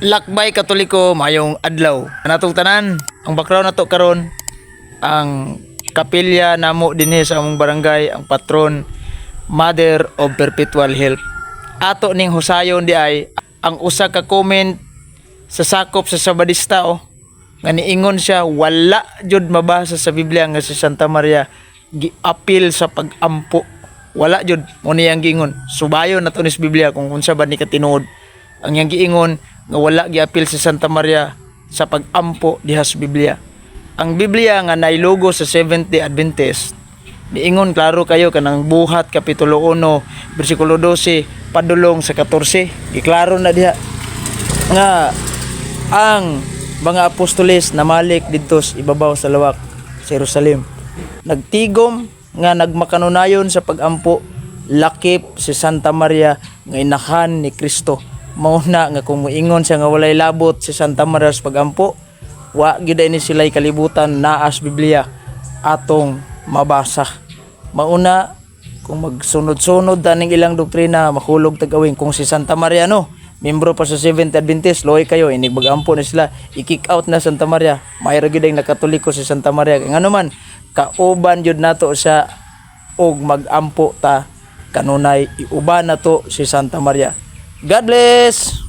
Lakbay Katoliko, mayong adlaw. Natong tanan, ang background nato karon ang kapilya namo dinhi sa among barangay, ang patron Mother of Perpetual Help. Ato ning husayon di ay ang usa ka comment sa sakop sa Sabadista, oh, nga niingon siya wala jud mabasa sa Biblia nga si Santa Maria giapil sa pagampo. Wala jud mo niyang giingon. Subayon nato ni sa Biblia kung unsa ba ni katinuod ang iyang giingon nga wala giapil si Santa Maria sa pagampo diha sa Biblia. Ang Biblia nga nailugo sa Seventh Day Adventist niingon klaro kayo kanang Buhat kapitulo 1 bersikulo 12 padulong sa 14. Giklaro na diha nga ang mga apostoles namalik didto sa ibabaw sa lawak sa Jerusalem. Nagtigom nga nagmakanunayon sa pagampo lakip si Santa Maria nga inahan ni Kristo. Mao na nga kung moingon siya nga walay labot si Santa Maria sa pagampo, wa gyud ni sila'y kalibutan naa sa Biblia atong mabasa. Mauna kung magsunod-sunod taning ilang doktrina, makulog tag-awing kung si Santa Maria, no, membro pa sa Seventh Adventist, loy kayo inig magampo na sila, i-kick out na Santa Maria. Mayro gyud ang nakatoliko si Santa Maria. Kay ngano man, kauban jud nato siya og magampo ta kanunay. Iuban nato si Santa Maria. God bless.